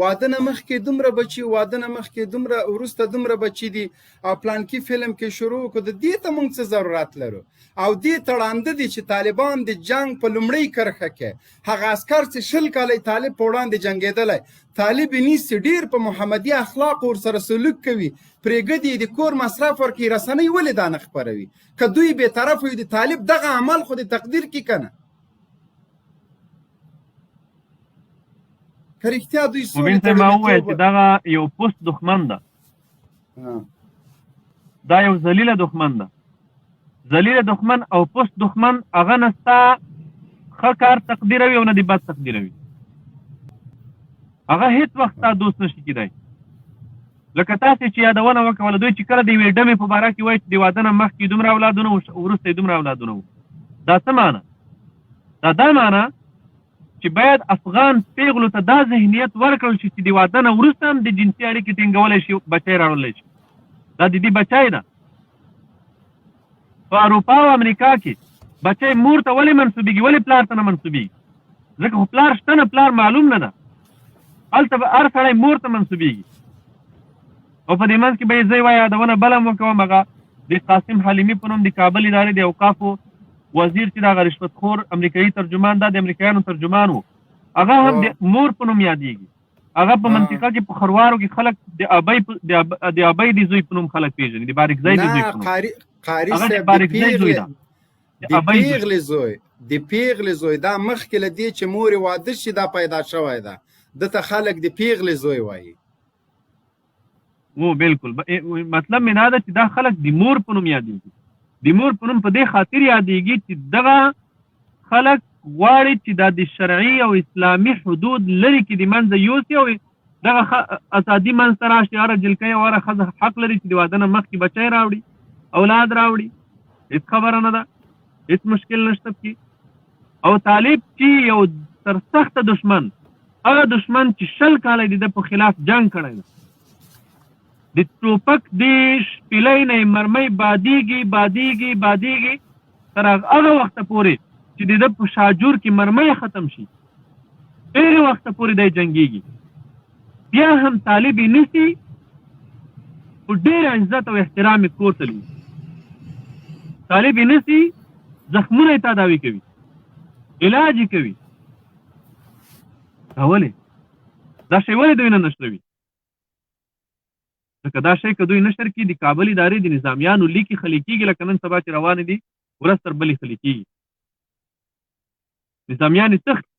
واده نه مخکې دومره بچي، واده نه مخکې دومره، وروسته دومره بچي دي، او پلانکي فلم کې شروع کړو، د دې ته موږ څه ضرورت لرو؟ او دې ته ړانده دي چې طالبان د جنګ په لومړۍ کرښه کې هغه عسکر چې 20 کاله یې طالب په وړاندې جنګېدلی، طالب یې نیسي، ډېر په محمدي اخلاقو ورسره سلوک کوي، پرېږدي یې، د کور مصرف ورکوي، رسنۍ ولې دا نه خپروي؟ که دوی بې طرفه وي، د طالب دغه عمل خو د تقدیر کې که نه؟ که رښتیا دوی سولې مبین ته صاحب، ما وویل لومړیتوب چې دغه یو پست دښمن ده، دا یو ذلیله دښمن ده. ذلیله دښمن او پست دښمن هغه نه ستا ښه کار تقدیروي او نه دې بد تقدیروي. هغه هیڅ وخت ستا دوست نشي کېدای. لکه تاسې چې یادونه وکوله، دوی چې کله د یوې ډمې په باره کې وایي چې د واده نه مخکې دومره اولادونه وو، وروسته یې دومره اولادونه وو، دا څه معنا؟ دا دا معنا چې باید افغان پیغلو ته دا ذهنیت ورکړل شي چې د واده نه وروسته هم د جنسي اړیکې ټینګولی شي، بچی راوړلی شي. دا د دې بچی ده. په اروپا او امریکا کې بچی مور ته ولې منسوبېږي، ولې پلار ته نه منسوبېږي؟ ځکه خو پلار شته نه، پلار معلوم نه ده. هلته به هر سړی مور ته منسوبېږي. او په دې منځ کې به یې زه یوه یادونه بله هم وکوم، هغه د قاسم حلیمي په نوم د کابل ادارې د اوقافو وزیر چې دغه رشوتخور امریکایي ترجمان، دا د امریکایانو ترجمان و، هغه هم د مور په نوم یادېږي. هغه په منطقه کې په خروارو کې خلک د ابۍ د زوی په نوم خلک پېژني، د بارکزی د زوی په نوم. قاري هغه د صاحب، بارکزی زوی ده، د پیغلې زوی، د پیغلې زوی دا مخکې له دې چې مور یې واده شي دا پیدا شوی ده، ده ته خلک د پیغلې زوی وایي. وو بالکل. مطلب مې دا ده چې دا خلک د مور په نوم یادېږي. د مور په نوم په دې خاطر یادېږي چې دغه خلک غواړي چې دا د شرعي او اسلامي حدود لرې کې د منځه یوسي او دغه ازادي منځته راشي. هره جلکۍ او هره ښځه حق لري چې د واده نه مخکې بچی راوړي، اولاد راوړي، هېڅ خبره نه ده، هېڅ مشکل نشته پکې. او طالب چې یو سرسخته دښمن، هغه دښمن چې 20 کاله د ده په خلاف جنګ کړی دی، د ټوپک د شپیلۍ نه یې مرمۍ بادیږي بادیږي بادیږي تر هغه وخته پورې چې د ده په شاجور کې مرمۍ ختم شي، هغه وخته پورې دی جنګیږي. بیا هم طالب یې نیسي، په ډېر عزت او احترام یې کور ته لیږي. طالب یې نیسي، زخمونه یې تداوي کوي، علاج یې کوي. دا ولې؟ دا شی ولې دوی نه نشروي؟ ځکه دا شی که دوی نشر کړي، د کابل ادارې د نظامیانو لیکې خلي کېږي، لکه نن سبا چې روانې دي، ورځ تر بلې خلي کېږي. نظامیان یې تښتي.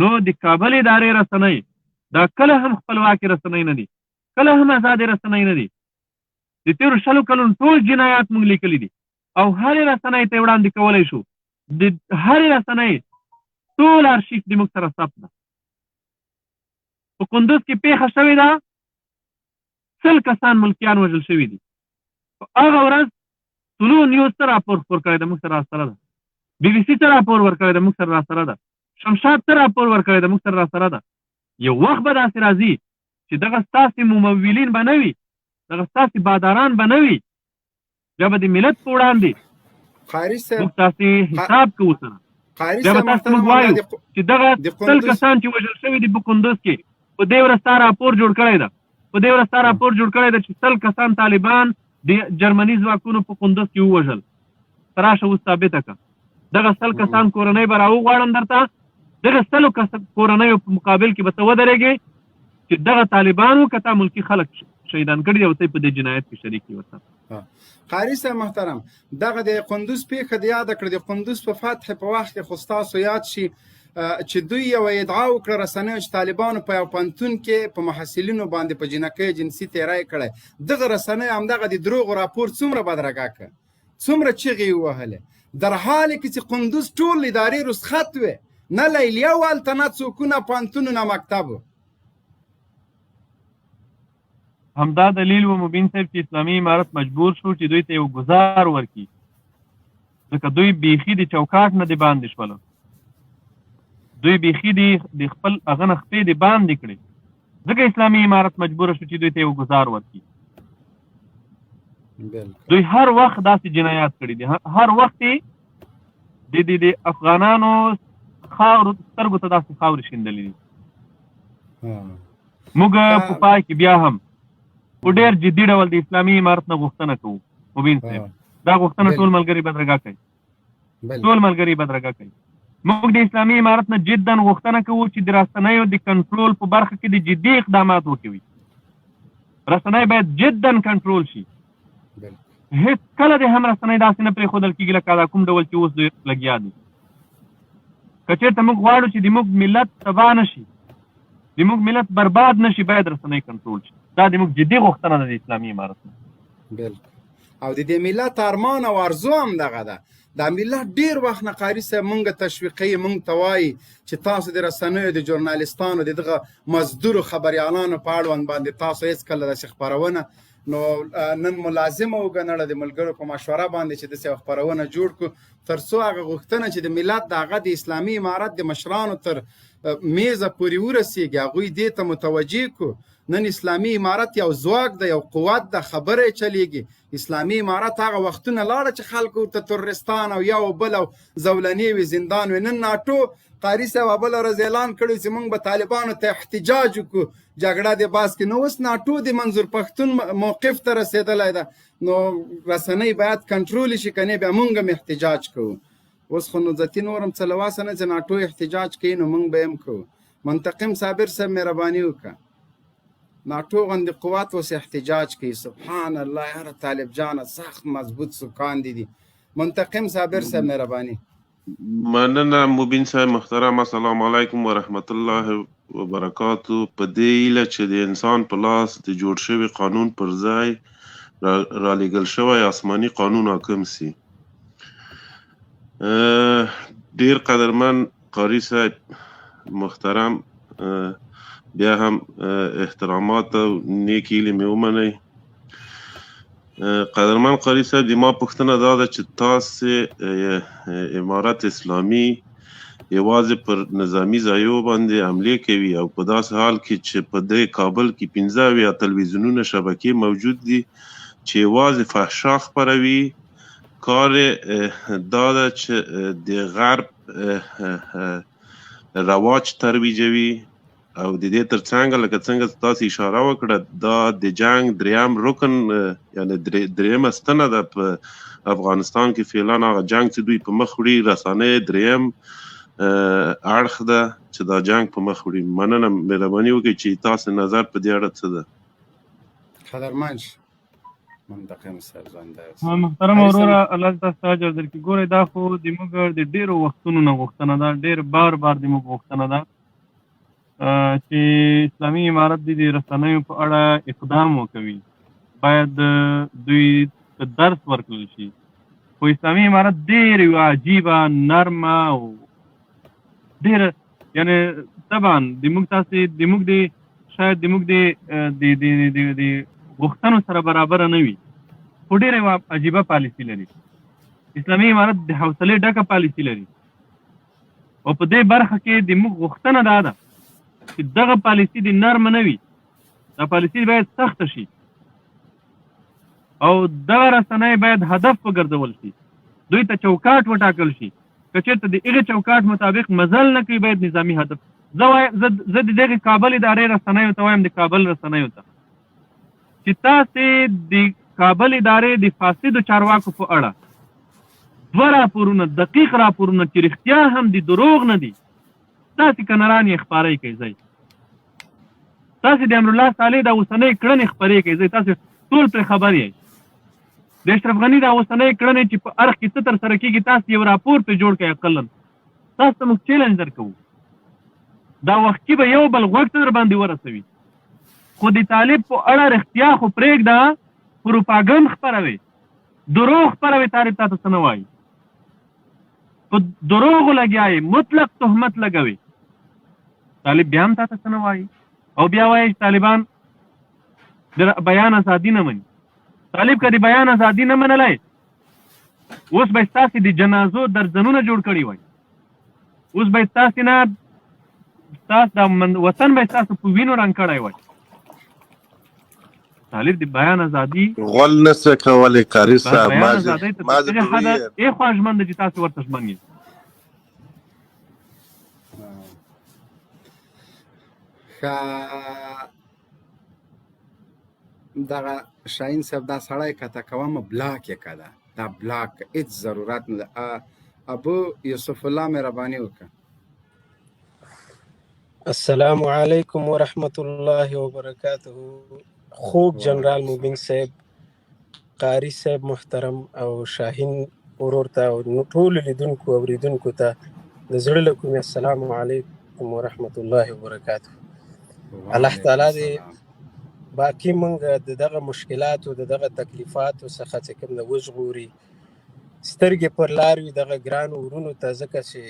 نو د کابل ادارې رسنۍ دا کله هم خپلواکې رسنۍ نه دي، کله هم ازادې رسنۍ نه دي. د تېرو 20 کلونو ټول جنایات موږ لیکلي دي او هرې رسنۍ ته یې وړاندې کولی شو. د هرې رسنۍ ټول ارشیف د موږ سره ثبت ده. په کندوز کې پېښه شوې ده، 100 کسان ملکیان وژل شوي دي. په هغه ورځ طلوع نیوز څه راپور خپور کړی دی، موږ سره راسره ده. بي بي سي څه راپور ورکړی دی، موږ سره راسره ده. شمشاد څه راپور ورکړی دی، موږ سره راسره ده. یو وخت به داسې راځي چې دغه ستاسې ممولین به نه وي، دغه ستاسې باداران به نه وي، بیا به د ملت په وړاندې قاري صاحب موږ تاسې حساب کوو سره. قاري بیا به صاحب تاسې موږ محترم، وایو د چې دغه د 100 قندوز کسان چې وژل شوي دي په کندوز کې، په دې ورځ تا راپور جوړ کړی ده، په دې ورځ تا راپور جوړ کړی ده چې 100 کسان طالبان د جرمني ځواکونو په کندوز کې ووژل. ته راشه اوس ثابته کړه. دغه 100 کسان کورنۍ به راوغواړم درته، دغه 100 کورنیو په مقابل کې به ته ودرېږې چې دغه طالبان وو که تا ملکي خلک شهیدان کړي او ته په دې جنایت کې شریک یې ورسره. قاري صاحب محترم، دغه د قندوز پېښه د یاده کړه. د قندوز په فتح په وخت کې خو ستاسو یاد شي چې دوی یوه ادعا وکړه رسنیو چې طالبانو په یو پوهنتون کې په محصلینو باندې په جینکۍ جنسي تیری کړی. دغه رسنیو همدغه د دروغو راپور څومره بدرګه کړ، څومره چیغې یې ووهلې، در حال کې چې قندوز ټول ادارې رخصت وې، نه لیلیه وه هلته، نه څوکونه پوهنتون، نه مکتب. همدا دلیل و مبین صاحب چې اسلامي امارت مجبور شو چې دوی ته یو ګزار ورکړي، ځکه دوی بیخي د چوکاټ نه د باندې شول، دوی بیخي د خپل هغه نه خپې د باندې کړې، ځکه اسلامي امارت مجبور شو چې دوی ته یو ګزار ورکړي. دوی هر وخت داسې جنایات کړي دي، هر وخت یې د افغانانو خاورو سترګو ته داسې خاورې شیندلې دي. موږ په پای کې بیا هم په ډېر جدي ډول د اسلامي امارت نه غوښتنه کوو مبین صاحب، دا غوښتنه ټول ملګري بدرګه کوي، ټول ملګري بدرګه کوي. موږ د اسلامي امارت نه جدا غوښتنه کوو چې د رسنیو د کنټرول په برخه کې د جدي اقدامات وکوي. رسنۍ باید جدا کنټرول شي. هیڅ کله د هم رسنۍ داسې نه پرېښودل کېږي لکه دا کوم ډول چې اوس دوی لګیا دي. که چېرته موږ غواړو چې د موږ ملت تباه نه شي، د موږ ملت برباد نه شي، باید رسنۍ کنټرول شي. دا د موږ جدي غوښتنه ده د اسلامي امارت نه. بالکل. او د دې ملت ارمان او ارزو هم دغه ده. دا ملت ډیر وخت نه قاري صاحب مونږ تشویقوي، مونږ ته وایي چې تاسو د رسنیو د ژورنالیستانو د دغه مزدورو خبریالانو په اړوند باندې تاسو هېڅکله داسې خپرونه، نو نن مو لازمه وګڼله د ملګرو په مشوره باندې چې داسې یوه خپرونه جوړ کړو، تر څو هغه غوښتنه چې د ملت د هغه د اسلامي امارت د مشرانو تر میزه پورې ورسیږي، هغوی دې ته متوجه کړو. نن اسلامي امارت یو ځواک دی، یو قوت ده، خبره یې چلیږي. اسلامي امارت هغه وختونه لاړه چې خلکو ورته تروریستان او یو بل او زولنې وي، زندان وي. نن ناټو قاري صاحب بله ورځ اعلان کړی چې موږ به طالبانو ته احتجاج وکړو، جګړه دې باز کړي. نو اوس ناټو د منظور پښتون موقف ته رسېدلی ده، نو رسنۍ باید کنټرول شي، که نه بیا موږ هم احتجاج کوو. اوس خو نو ځتي نور هم څه له واسه نه چې ناټو احتجاج کوي، نو موږ به هم کوو. منتقم صابر صاحب مهرباني وکړه، ناټو غوندې قوت اوس احتجاج کوي. سبحان الله، یاره طالب جانه سخت مضبوط سکان دي دي. منتقم صابر صاحب مهرباني. مننه مبین صاحب محترم، السلام علیکم ورحمت الله وبرکاتو. په دې هیله چې د انسان په لاس د جوړ شوي قانون پر ځای رالیږل شوی آسماني قانون حاکم سي. ډیر قدرمن قاري صاحب محترم، بیا هم احترامات او نیکې هیلې مې ومنئ. قدرمن قاري صاحب، د ما پوښتنه دا ده چې تاسې امارت اسلامي یوازې پر نظامي ځایو باندې حملې کوي او په داسې حال کې چې په دې کابل کې 75 تلویزیونونه شبکې موجود دي چې یوازې فحشا خپروي، کار دا ده چې د غرب رواج ترویجوي. او د دې ترڅنګ لکه څنګه چې تاسو اشاره وکړه، دا د جنگ دریم رکن، یعنی دریمه ستنه ده په افغانستان کې. فعلا هغه جنگ چې دوی په مخ وړي، رسانې دریم اړخ ده چې دا جنگ په مخ وړي. مننه، مهرباني وکړئ چې تاسو نظر په دې اړه څه ده. قدرمن منتقم صاحب ژوندی اوسې. محترم قاري وروره، صاحب الله تاسو ته اجر درکړي. ګورئ، دا خو د موږ د ډېرو وختونو نه غوښتنه ده، ډېر بار بار د موږ غوښتنه ده چې اسلامي امارت دې د رسنیو په اړه اقدام وکوي، باید دوی ته درس ورکړل شي. خو اسلامي امارت ډېر یو عجیبه نرمه او ډېر، یعنی طبعا د موږ تاسې د موږ د شاید د موږ د د د د د غوښتنو سره برابره نه وي، خو ډېره یوه عجیبه پالیسي لري. اسلامي امارت د حوصلې ډکه پالیسي لري او په دې برخه کې د موږ غوښتنه دا ده چې دغه پالیسي د نرمه نه وي، دا پالیسي باید سخته شي او دغه رسنۍ باید هدف وګرځول شي، دوی ته چوکاټ وټاکل شي. که چېرته د هغې چوکاټ مطابق مزل نه کوي، باید نظامي هدف. زه وایم، زه د دغې کابل ادارې رسنیو ته وایم، د کابل رسنیو ته چې تاسې د کابل ادارې د فاسدو چارواکو په اړه دوه راپورونه، دقیق راپورونه چې رښتیا هم دي، دروغ نه دي، تاسې کنران یې خپارئ کوئ. ځئ تاسې د امرالله صالح د اوسنۍ کړنې خپرې کوئ، ځئ تاسې ټول پرې خبر یئ. د اشرف غني د اوسنۍ کړنې چې په ارګ کې څه ترسره کېږي، تاسې یو راپور پرې جوړ کړئ. اقلاً تاسو ته موږ چیلنج درکوو، دا وخت کې به یو بل غوږ ته در باندې ورسوي. خو د طالب په اړه رښتیا خو پرېږده، پروپاګند خپروي، دروغ خپروي، طالب تاته څه نه وایي، په دروغو لګیا یې، مطلق تهمت لګوي، طالب بیا هم تاته څه نه وایي. او بیا وایي چې طالبان د بیان ازادي نه مني. طالب که د بیان ازادي نه منلای، اوس به ستاسې د جنازو درځنونه جوړ کړي وای، اوس به ستاسې نه ستاسو د وطن به ستاسو په وینو رنګ کړی وای. طالب د بیان ازادي غول نسه کولی قاري صاحب. بیان ما ازادۍ ته ما تر دغې حده اخوا ژمن دی چې تاسو ورته ژمن یئ. ښه، دغه شاهین صاحب دا سړی کته کوم بلاک یې کده، دا بلاک هیڅ ضرورت نه ده. ابو یوسف الله مهرباني وکړه. السلام علیکم ورحمت الله وبرکاته. خوږ جنرال وعلیکم مبین السلام. صاحب، قاری صاحب محترم او شاهین ورور ته او ټولو لیدونکو اوریدونکو ته د زړه له کومې السلام علیکم ورحمت الله وبرکاته. الله وعلیکم تعالی دې السلام. باقي مونږ د دغه مشکلاتو د دغه تکلیفاتو څخه چې کوم د وژغوري، سترګې پر لار وي دغه ګرانو ورونو ته، ځکه چې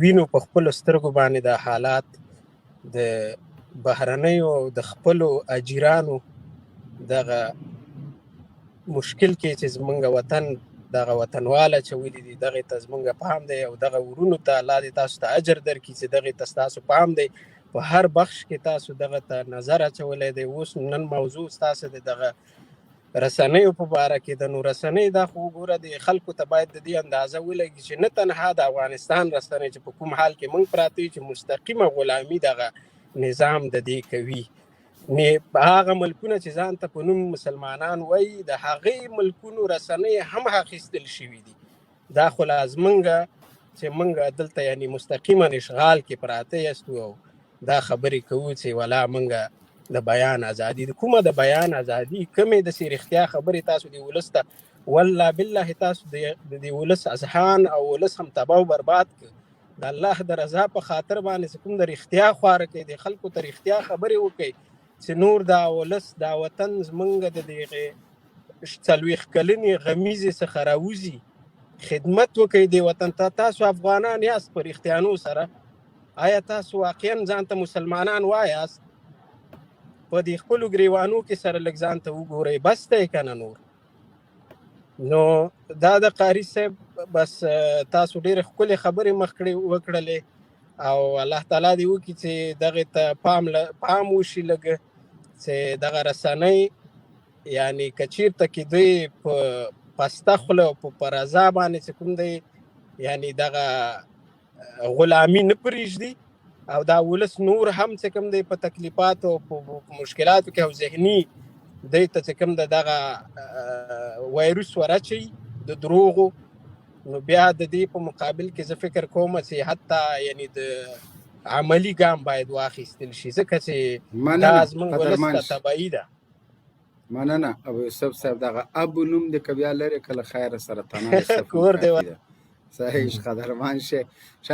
وینو په خپلو سترګو باندې دا حالات د بهرنیو او د خپلو اجیرانو دغه مشکل کې چې زمونږ وطن دغه وطنوال اچولي دي، دغې ته زمونږ پام دی. او دغه ورونو ته الله دې تاسو ته اجر درکړي چې دغې ته ستاسو پام دی، په هر بخش کې تاسو دغه ته نظر اچولی دی. اوس نن موضوع ستاسو د دغه رسنیو په باره کې ده. نو رسنۍ دا خو وګوره، د خلکو ته باید د دې اندازه ولګي چې نه تنها د افغانستان رسنۍ چې په کوم حال کې موږ پراته یو چې مستقیمه غلامي دغه نظام د دې کوي، نه هغه ملکونه چې ځان ته په نوم مسلمانان وایي، د هغې ملکونو رسنۍ هم اخیستل شوي دي. دا خو لا زمونږ چې مونږ دلته یعنی مستقیما اشغال کې پراته یاستو او دا خبرې کوو چې ولا مونږ د بیان ازادي د کومه د بیان ازادي کومې د سي رښتیا خبرې تاسو دی ولس ته، والله بالله تاسو د دې ولس اذهان او ولس هم تباه او برباد کړ. د الله د رضا په خاطر باندې چې کوم د رښتیا خواره کوي، د خلکو ته رښتیا خبرې وکړي چې نور دا ولس دا وطن زمونږ د دغې 40 کلنې غمیزې څخه راوځي، خدمت وکړئ دې وطن ته. تاسو افغانان یاست په رښتیانو سره، آیا تاسو واقعا ځان ته مسلمانان وایاست؟ په دې خپلو ګریوانو کې سره لږ ځان ته وګورئ، بس دی که نه. نور نو دا د قاری صاحب بس تاسو ډېر ښکلې خبرې مخ کړې وکړلې او الله تعالی دې وکړي چې دغه ته پام وشي لږ، چې دغه رسنۍ یعنی کچیرته کې دوی په پسته خوله او په رضا باندې چې کوم دی یعنی دغه غلامی نه پرېږدي او دا ولس نور هم چې کوم دی په تکلیفاتو او په مشکلاتو کې او ذهني دی ته چې کوم د دغه وایروس ورچي د دروغو، نو بیا د دې په مقابل کې زه فکر کوم چې حتی یعنی د عملی ګام باید واخیستل شي، ځکه چې دا مننه زمونږ ولس قدرمن ته شي. تباهي ده. مننه ابو یوسف صاحب، دغه ابو نوم دې که بیا لرې که له خیره سره تنه یوسف هم کور دی. کافي ده. صحیح، قدرمن شي.